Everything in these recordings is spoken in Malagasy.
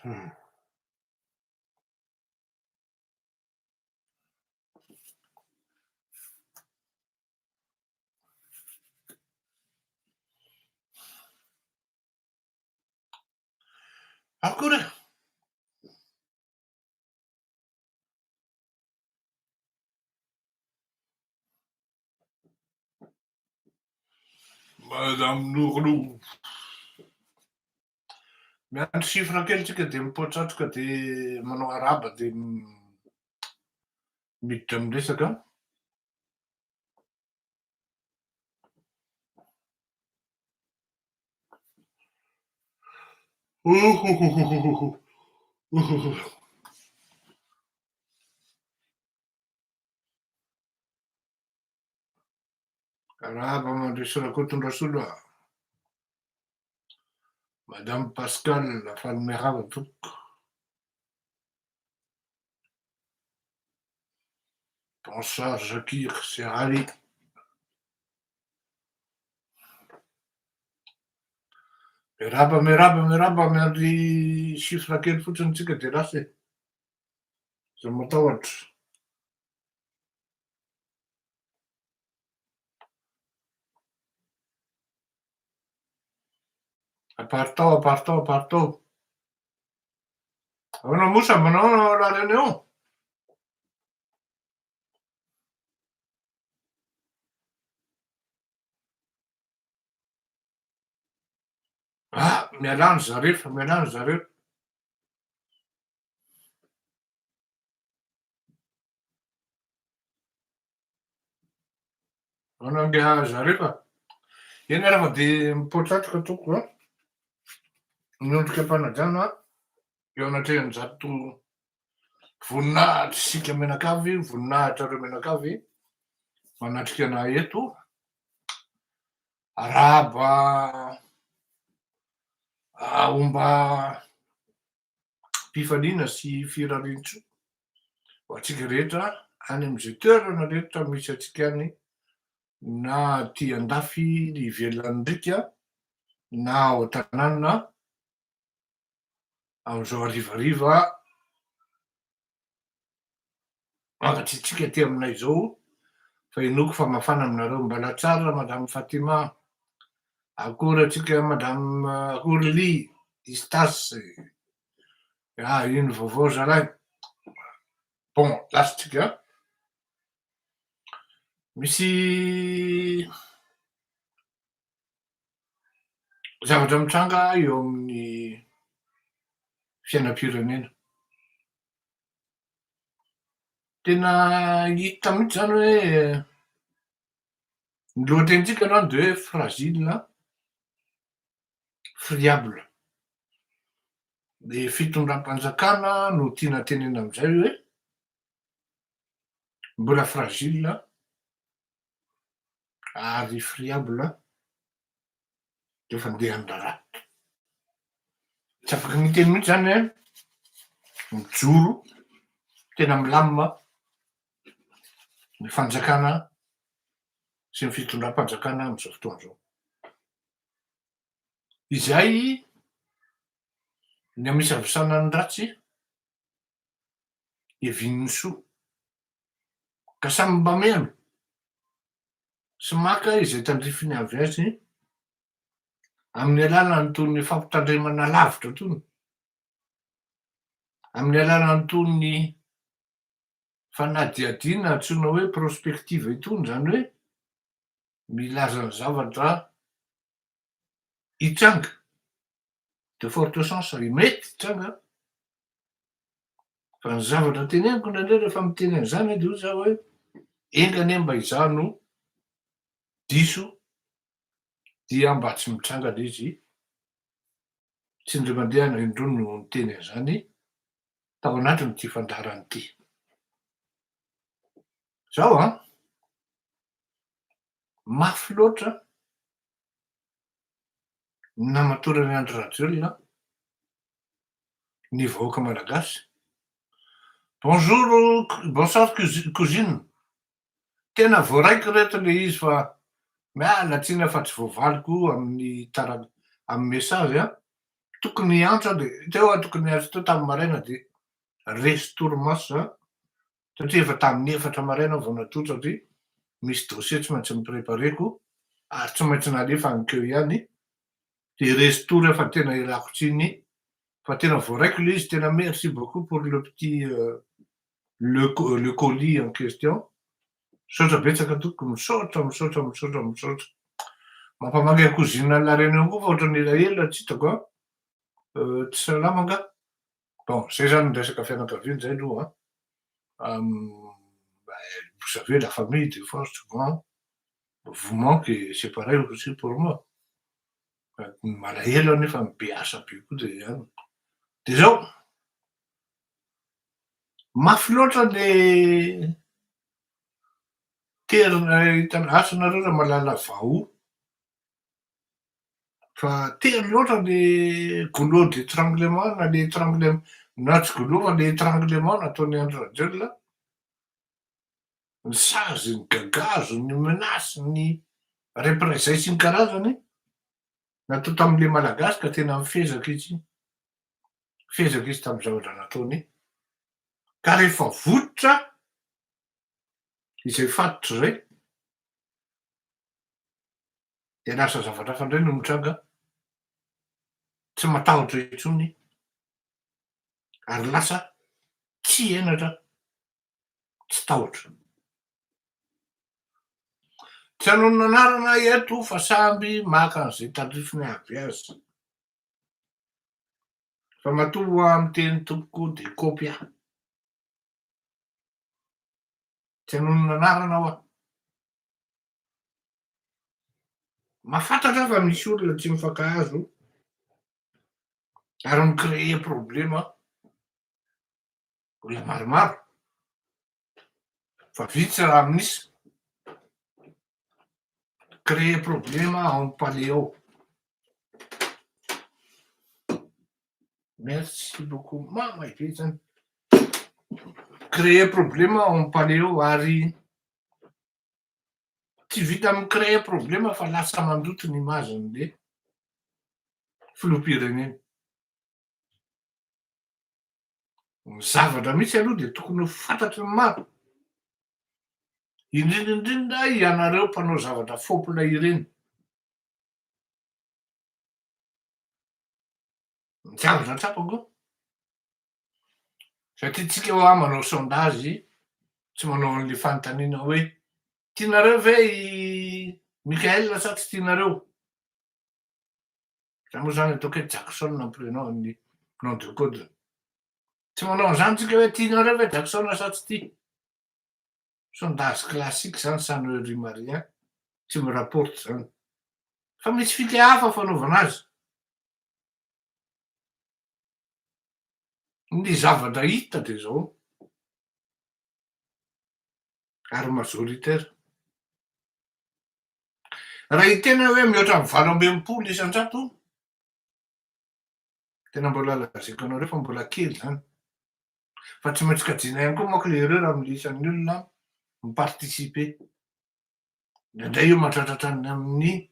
Hmm. Akory e! Madame Nourlou. Miandry chiffre kely tsika dia mipoatratroka dia manao arahaba dia miditra amin'ny resaka. Arahaba Mandresy Rakotondrasolo a! Madame Pascale, faly miarahaba tompoko. Bonsoir Zakir, c'est ravi. Miarahaba, miarahaba, miarahaba, miandry chiffre kely fotsiny tsika dia lasa e. Aza matahotra. Aparitao, aparitao, aparitao. Ahoana Moussa, manao ahoana La Réunion? Ah, mialà ny zareo fa mialà ny zareo. Ahoana angaha zareo fa? Eny ary fa dia mipoatratroka tompoko a. Miondrika am-panajana eo anatrehan'izato voninahitra isika mianakavy, voninahitrareo mianakavy manatrika anah eto. Arahaba homba fifaliana sy firarian-tsoa ho antsika rehetra any amin'izay toerana rehetra misy antsika any na aty an-dafy ivelan'ny riaka na ao an-tanàna amin'izao harivariva Mangatsiatsiaka aty aminay izao fa inoako fa mafana aminareo. Mbala tsara madame Fatima. Akory antsika madame akory Ly Istas. Ah ino vaovao zalahy. Bon lasa tsika. Misy zavatra mitranga eo amin'ny fiainam-pirenena. Tena hita mihitsy zany hoe ny lohatenintsika aloha de hoe fragile, friable. Ny fitondram-panjakana no tiana tenenina amizay hoe mbola fragile ary friable de fandehan'ny raharaha. Tsy afaka miteny mihitsy zany hoe mijoro tena milamina ny fanjakana sy ny fitondram-panjakana am'izao fotoana izao. Izay ny amisavisana ny ratsy hevian'ny soa ka samy mba meno sy maka izay tandrifiny avy azy amin'ny alalan'itony fampitandremana lavitra itony, amin'ny alalan'itony fanadihadiana antsoina hoe prospective itony, izany hoe milaza ny zavatra hitranga, de forte chance mety hitranga, fa ny zavatra teneniko indraindray rehefa miteny an'izany aho de hoy zaho hoe enga anie mba izaho no diso dia mba tsy mitranga le izy, tsy indray mandeha na indroa no niteny an'izany tao anatin'ity fandaharana ity. Zao an, mafy loatra ny namatoran'i Andry Rajoelina ny vahoaka malagasy. Bonjour, bonsoir cousine. Tena voaraiko reto le izy fa miala tsiny aho fa tsy voavaliko amin'ny tara amin'ny message an. Tokony hiantso aho de teo aho tokony hiantso teo tamin'ny maraina de resy torimaso za satria efa tamin'ny efatra maraina aho vao natory satria misy dossier tsy maintsy ni-préparer-ko ary tsy maintsy nalefa anikeo ihany de resy tory aho fa tena ialako tsiny fa tena voaraiko le izy. Tena merci beaucoup pour le petit le colis en question. Misaotra betsaka tompoko, misaotra, misaotra, misaotra, misaotra. Mampamangy an'i cousine La Réunion koa fa ohatran'ny elaela tsy hitako a, tsy salama angaha? Bon, zay zany ny resaka fianakaviana zay aloha an. Vous savez, la famille, des fois, souvent vous manque et c'est pareil aussi pour moi. Malahelo aho nefa be asa be koa de ihany. De zao, mafy loatra le terina hitana asa nareo raha mahalala vao fa tery loatra le goulot d'étranglement na le étranglement na tsy goulot fa le étranglement nataon'ny Andry Rajoelina, ny sazy, ny gagazo, ny menace, ny représailles sy ny karazany natao tam'le Malagasy ka tena mifezaka izy, fezaka izy tamy zavatra nataony, ka rehefa vototra izay fatotry zay de lasa zavatra hafa indray no mitranga, tsy matahotra intsony ary lasa tsy henatra, tsy tahotra. Tsy hanonona anarana eto fa samby maka an'izay tandrifiny avy azy. Fa matoa miteny tompoko de kopy aho. Tsy hanonona anarana aho a. Mahafantatra aho fa misy olona tsy mifankahazo ary mi-créer problema olona maromaro fa vitsy raha amin'isa. Créer problema ao amy palais ao. Merci beaucoup. Mamay be zany. Créer problema ao amy palais ao ary tsy vita amy créer problema fa lasa mandoto ny image-n'le filoham-pirenena. Ny zavatra mihitsy aloha de tokony ho fantatry ny maro. Indrindra indrindra ianareo mpanao zavatra fopla ireny. Ny zavatra tsapako satria tsika hoa manao sondage tsy manao an'le fanontaniana hoe tianareo ve i Michael sa tsy tianareo? Za moa zany ataoko hoe Jackson ny prénom ny nom de code. Tsy manao an'izany tsika hoe tianareo ve Jackson sa tsy tia? Sondage classique zany, ça ne rime à rien, tsy mi-rapporte zany. Fa misy fika hafa fanaovana azy. Ny zavatra hita de zao ary majoritaire. Raha hitena hoe mihoatra ny 68%, tena mbola lazaiko anareo fa mbola kely zany. Fa tsy maintsy kajiana ihany koa manko le erreur amin'le isan'ny olona mi-participer. Indraindray io mahatratratra any amin'ny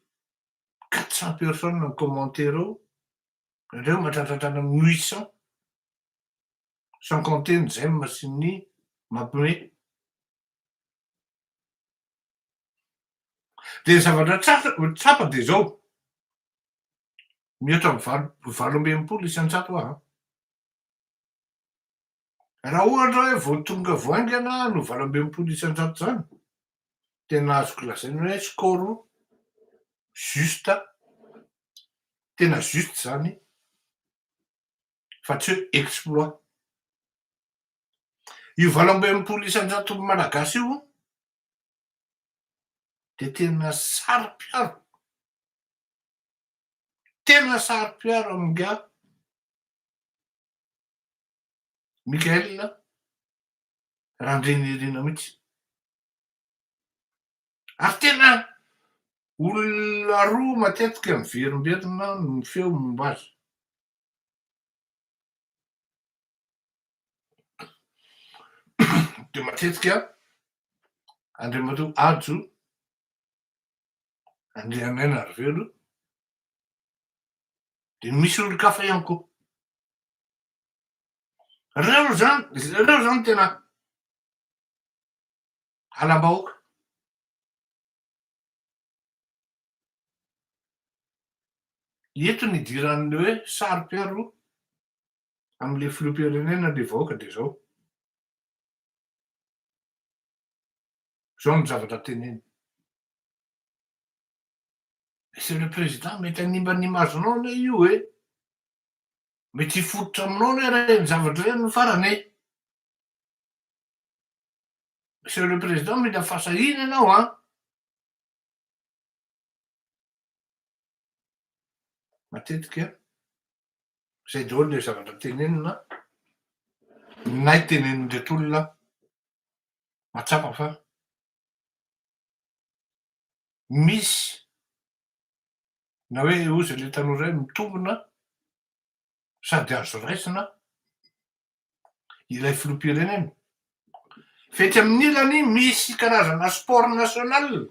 400 personnes ny commentaire ao, indraindray io mahatratratra any amin'ny 800, sans compter ny j'aime sy ny mampime. De ny zavatra tsara tsapa de zao, mihoatra ny 68% aho. Raha ohatra hoe vao tonga vao haingana no 68% zany, tena azoko lazaina hoe score juste, tena juste zany fa tsy hoe exploit. Io 68% malagasy io de tena saro-piaro, tena saro-piaro amin'ingahy Michael Randrianirina mihitsy. Ary tena olona roa matetika miverimberina no mifeho momba azy. De matetika Andriamatoa Hajo Andrianainarivelo. Dia misy olon-kafa ihany koa. Reo zany, reo zany tena halam-bahoaka. Eto ny idiran'ny hoe saro-piaro amin'ilay filoham-pirenena ilay vahoaka dia izao. Izao no zavatra teneniny. Monsieur le président, mety hanimba ny image-nao anie io e! Mety hifototra aminao anie ireny zavatra ireny ny farany e! Monsieur le président, mila fahasahiana ianao an! Matetika, izay daholo ilay zavatra tenenina, nay tenenin'ireto olona mahatsapa fa misy na hoe hozy ilay tanora hoe mitombina sady azo raisina ilay filoham-pirenena. Fa etsy amin'ny ilany misy karazana sport national.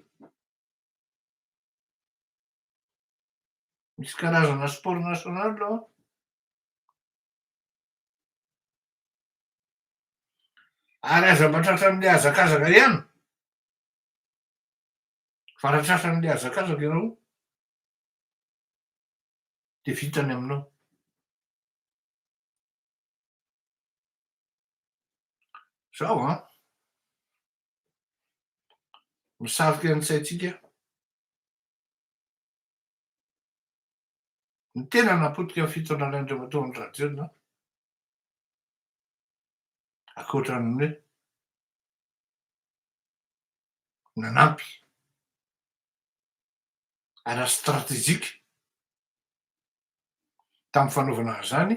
Misy karazana sport national ao. Ary aza mba tratran'ilay hazakazaka ihany. Fa raha tratran'ilay hazakazaka ianao, dia vita ny aminao. Zao an, misarika ny saintsika ny tena napotika ny fitondrana Andriamatoa Andry Rajoelina ankoatran'ny hoe nanampy ara-stratejika tamin'ny fanaovana an'izany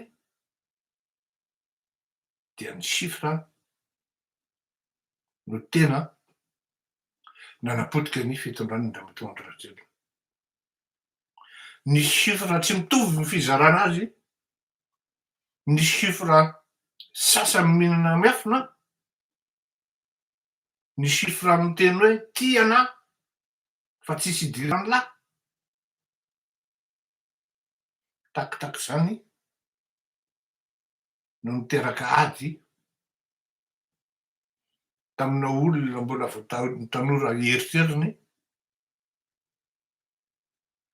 dia ny chiffre no tena nanapotika ny fitondran'i Andriamatoa Andry Rajoelina. Ny chiffre tsy mitovy ny fizarana azy, ny chiffre sasany mihinana miafina, ny chiffre miteny hoe tia anah fa tsisy idiran'lah, takitaky zany no niteraka ady tamina olona mbola vao tanora eritreriny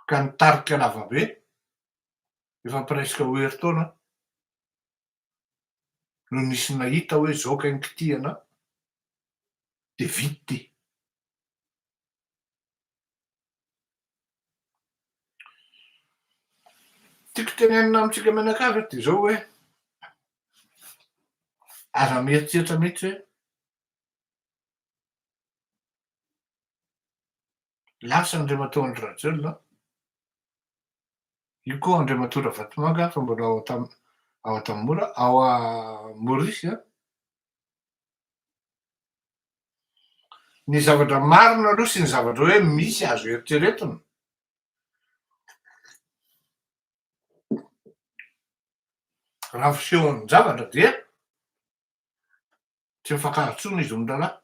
ka nitarika lavabe efa presque ho herintaona no nisy nahita hoe zao kay ny kitihana de vita ty. Tiako tenenina amintsika mianakavy dia izao hoe, aza mieritreritra mihitsy hoe lasa Andriamatoa Andry Rajoelina, io koa Andriamatoa Ravatomanga fa mbola ao Antam- ao Antanimora, ao Maurice an. Ny zavatra marina aloha sy ny zavatra hoe misy azo eritreretina, raha ny fisehon-javatra dia tsy mifankahazo intsony izy mirahalahy.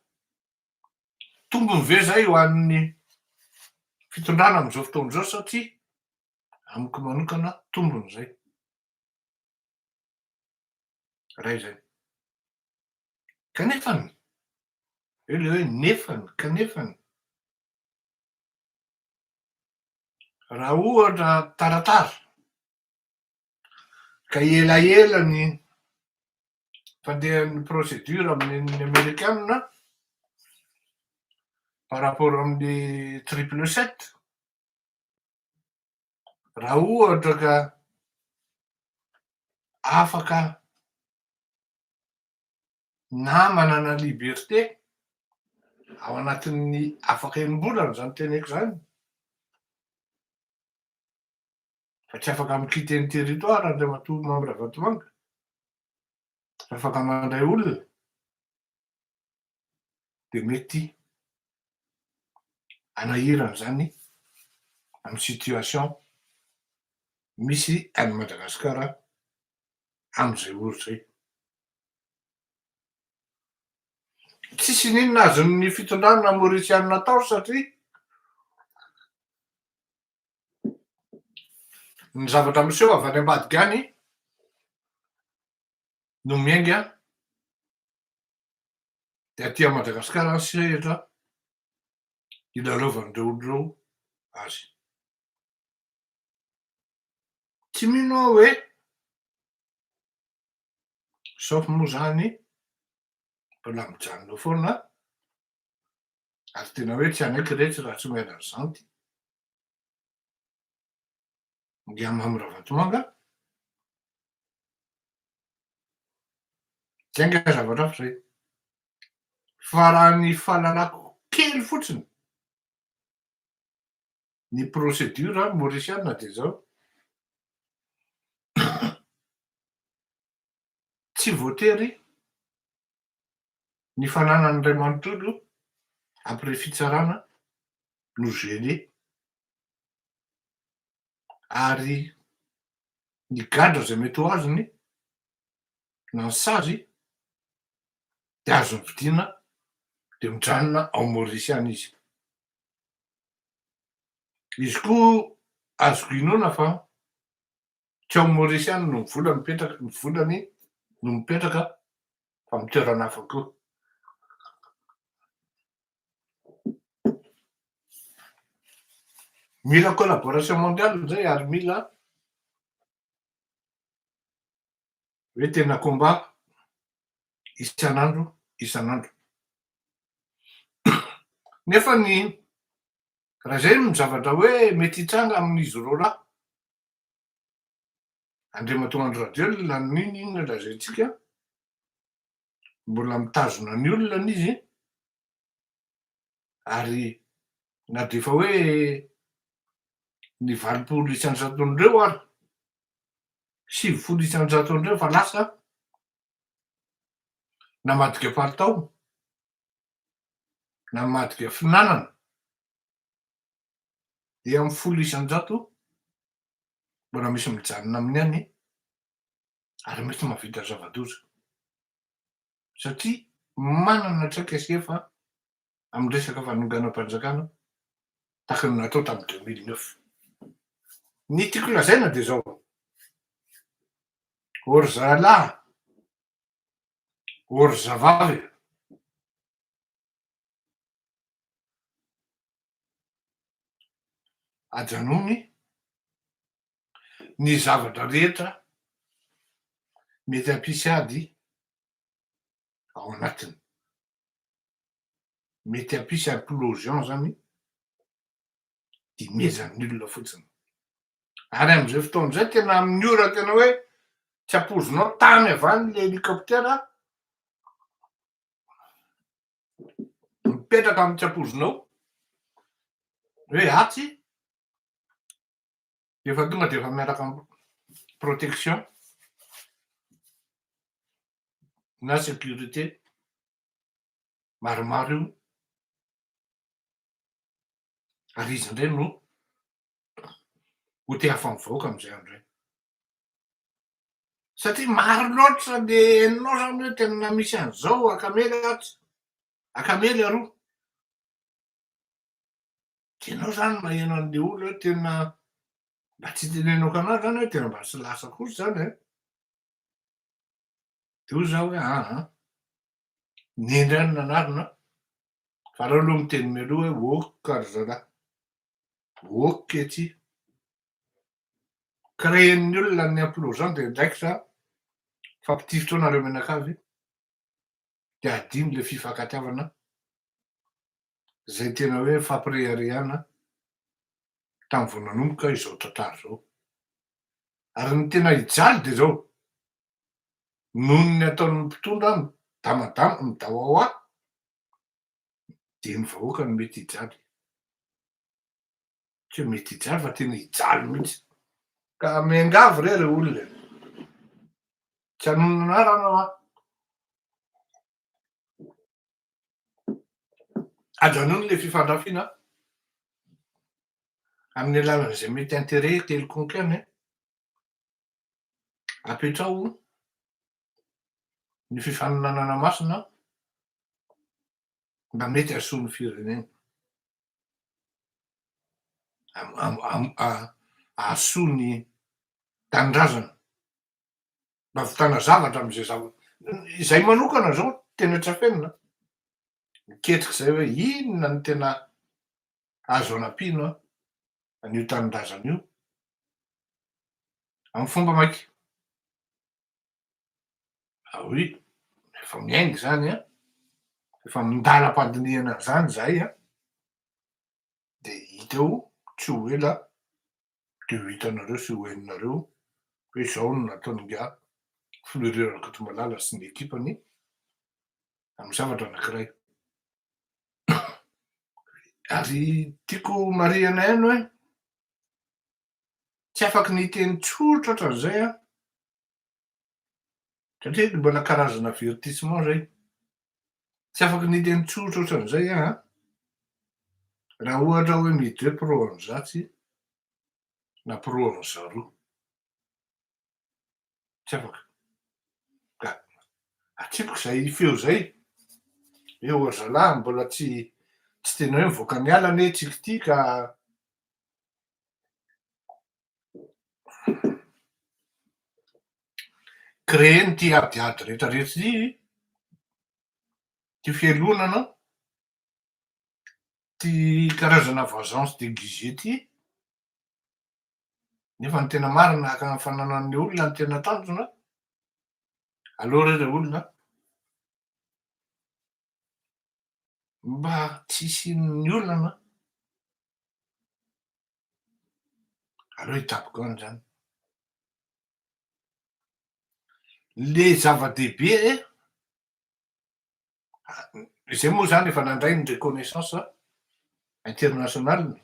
Tombony ve izay ho an'ny fitondrana amin'izao fotoana izao sa tsia? Amiko manokana tombony izay. Iray izay. Kanefany, eo ilay hoe nefany, kanefany, raha ohatra taratara ka elaela ny fandehan'ny procédure amin'ny amerikana par rapport amin'ny triple sept, raha ohatra ka afaka na manana liberté ao anatin'ny afaka enim-bolana izany teneko izany fa tsy afaka mi-quitter ny territoire Andriamatoa Mamy Ravatomanga, tsy afaka mandray olona dia mety hanahirana izany amin'ny situation misy any Madagasikara amin'izay ora izay. Tsisy n'inona azon'ny fitondrana Maorisianina atao satria. Ny zavatra miseho avy any ambadika any no miainga dia aty Madagasikara ny sehatra ilalaovan'ireo olona ireo azy. Tsy mino aho hoe sauf moa zany mbola mijanona foana ary tena hoe tsy hanaiky retsy raha tsy miala ny zanty. Ingahy Mamy Ravatomanga, zay angaha zavatra hafa zay. Fa raha ny fahalalako kely fotsiny, ny procédure mauriciana dia zao, tsy voatery ny fananany iray manontolo après fitsarana no gelé ary ny gadra izay mety ho azony na ny sazy dia azony vidiana dia mijanona ao Maurice any izy. Izy koa azoko inoana fa tsy ao Maurice ihany no vola mipetraka, ny volany no mipetraka fa amin'ny toerana hafa koa. Mila collaboration mondiale zay ary mila hoe tena combat isan'andro isan'andro. Nefa ny raha zay no zavatra hoe mety hitranga amin'izy roalahy, Andriamatoa Andry Rajoelina n'inon'inona lazaintsika, mbola mitazona ny olona izy ary na dia efa hoe ny 80 isan-jaton'ireo ary, 90 isan-jaton'ireo efa lasa namadika palitao, namadika finanana, dia amin'ny 10% mbola misy mijanona aminy any ary mety mahavita zava-doza satria manana traikefa amin'ny resaka fanonganam-panjakana tahaka ny natao tamin'ny 2009. Ny tiako lazaina dia izao, ô ry zalahy, ô ry zavavy, Ajanony ny zavatra rehetra mety hampisy ady ao anatiny. Mety hampisy implosion zany dimezan'ny olona fotsiny. Ary amin'izay fotoana izay tena amin'ny ora tena hoe tsy ampoizinao tany avy any le hélicoptère mipetraka amin'ny tsy ampoizinao hoe atsy efa tonga dia efa miaraka amin'ny protection na sécurité maromaro io ary izy indray no ho te hafa-mivoaka amin'izay andro izay. Satria maro loatra le henonao zany hoe tena misy an'izao akamely atsy, akamely aroa. De enao zany maheno an'le olona hoe tena mba tsy itenenako anao zany hoe tena mba tsy lasa kosa zany e. De hoy zaho hoe aa, nendry ihany nanarina fa aleo aloha miteny mialoha hoe ok ry zalahy, ok ty. Créer-n'ny olona ny implosion dia andraikitra fampitifitra eo nareo mianakavy dia adino le fifankatiavana zay tena hoe fampireharehana tamin'ny vao nanomboka izao tantara izao. Ary ny tena hijaly dia zao, noho ny ataon'ny mpitondra midamadama, midawawa dia ny vahoaka no mety hijaly. Tsy hoe mety hijaly fa tena hijaly mihitsy. Ka miangavy re ry olona e. Tsy hanonona anarana aho an. Ajanony le fifandrafiana amin'ny alalan'izay mety intérêt quelconque any. Apetraho ny fifaninanana masina mba mety hahasoa ny firenena. Hahasoa ny. Tanindrazana. Mba ahavitana zavatra am'izay zava- izay manokana zao tena tsy afenina, miketrika zay hoe inona no tena azo anampiana an'io tanindrazana io amy fomba maika. Ah oui, efa miainga zany an, efa mindalam-pandinihana an'izany zahay an, de hita eo tsy ho ela de ho hitanareo sy ho henonareo hoe zao no nataon'ingahy Fleury Rakotomalala sy ny ekipany amin'ny zavatra anankiray. Ary tiako marihana ihany hoe tsy afaky ny hiteny tsotra ohatran'izay aho satria mbola karazana avertissement zay. Tsy afaky ny hiteny tsotra ohatran'izay aho an, raha ohatra hoe midre pro an'izatsy na pro an'izaroa. Tsy afaka. Ka atsipiko izay feo izay hoe ô ry zalahy mbola tsy tsy tena hoe mivoaka ny ala anie tsika ity ka créer-ny ity adiady rehetrarehetra ity, ity fialonana, ity karazana vengeance déguisée ity. Nefa ny tena marina haka ny fananan'ny olona ny tena tanjona, aleo re re olona mba tsy hisian'ny olana, aleo hidaboka any zany. Le zava-dehibe Izay moa izany efa nandray ny reconnaissance internationale.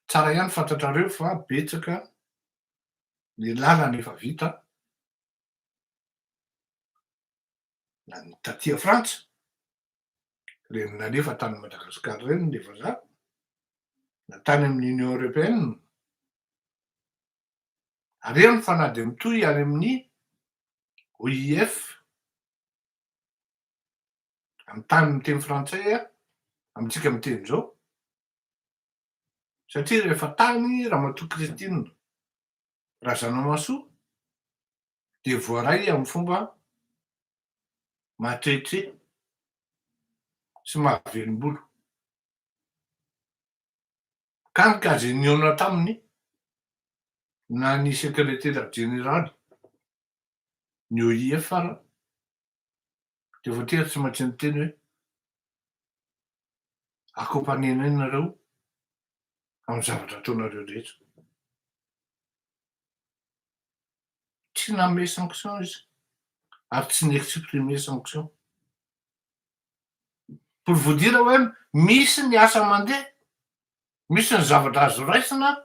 Tsara ihany fantatrareo fa betsaka ny lalana efa vita na ny taty a Frantsa, ireny nalefa tany Madagasikara ireny ny vazaha, na tany amin'ny Union Européenne, ary eny fa na dia mitohy any amin'ny OIF, amin'ny tany miteny frantsay amintsika miteny izao, satria rehefa tany Ramatoa Christine Razanamahasoa dia voaray amin'ny fomba mahatrehitre sy mahavelom-bolo. Ka ny ka izay nihaona taminy na ny sekretera jeneraly ny OIF ara dia voatery tsy maintsy niteny hoe accompagner-nay nareo amin'ny zavatra ataonareo rehetra. Tsy nanome sanction izy ary tsy ni-exprimer sanction. Pour vous dire hoe misy ny asa mandeha, misy ny zavatra azo raisina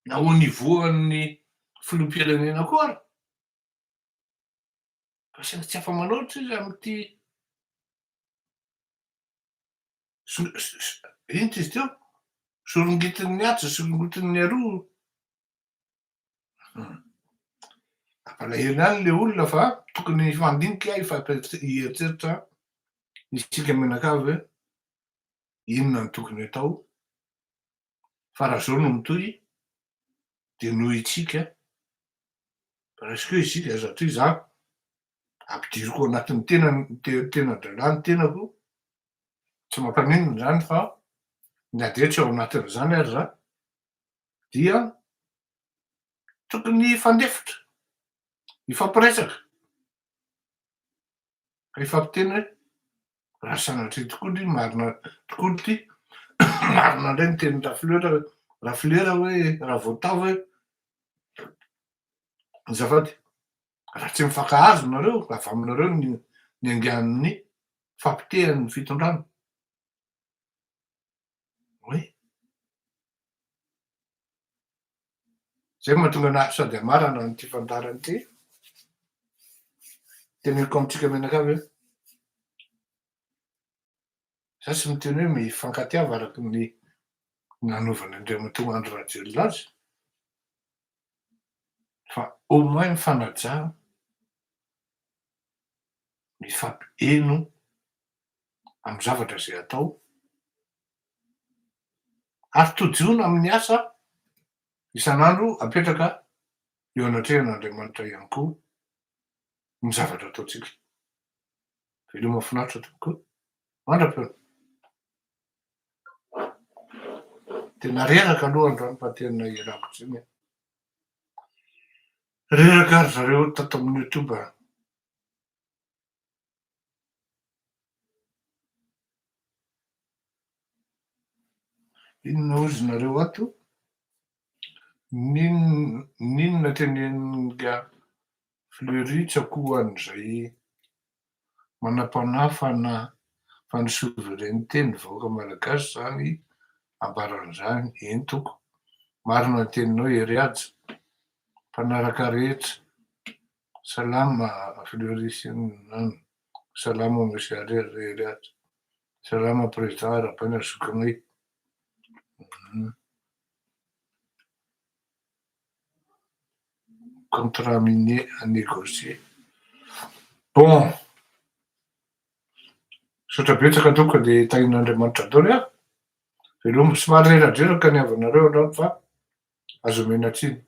na au niveau an'ny filoham-pirenena koa ary. Fa saingy tsy afa-manoatra izy amin'ity inona izy teo? Sorongitin'ny atsy, sorongitin'ny aroa. Mampalahelo ihany le olona fa tokony hifandinika, hieritreritra isika mianakavy hoe inona no tokony atao fa raha zao no mitohy de noho itsika presque hoe isika satria za ampidiriko ao anatin'ny tenany tena-draharaha ny tenako, tsy mampaninona zany fa na dia tsy ao anatin'izany ary za dia tokony hifandefitra, hifampiresaka, ka hifampiteny hoe raha sanatria tokoa ry marina tokoa ity, marina indray ny tenin'i Rafleur, Raflera hoe Ravoatavo hoe azafady, raha tsy mifankahazo nareo, avy aminareo ny niaingan'ny fahapotehan'ny fitondrana. Oui. Zay mahatonga anahy sady hamarana an'ity fandaharana ity. Teneniko amintsika mianakavy hoe za tsy miteny hoe mifankatiava araky ny nanaovan'Andriamatoa Andry Rajoelina azy fa au moins mifanajà, mifampiheno amin'ny zavatra izay atao ary tojoina amin'ny asa. Isan'andro apetraka eo anatrehan'Andriamanitra ihany koa ny zavatra ataontsika. Veloma finaritra tompoko. Mandra-peo. Tena reraka aloha androany fa tena ialako tsiny e. Reraka ry zareo tato amin'ny youtube a. Inona hozy nareo ato? N'inona tenenin'ingahy Fleury tsy akoho an'izay manam-panahy fa na fa ny souveraineté ny vahoaka malagasy zany ambaran'izany, eny toko, marina ny teninao Herihaja, mpanaraka rehetra, salama Fleury sy ny namany, salama Monsieur Herihaja, salama Président arahabaina ry zokinay. Contrat minier à négocier. Bon, misaotra betsaka tompoko dia tahin'Andriamanitra daholo ah. Veloma, somary reradreraka ny havanareo angamba fa aza omena tsiny.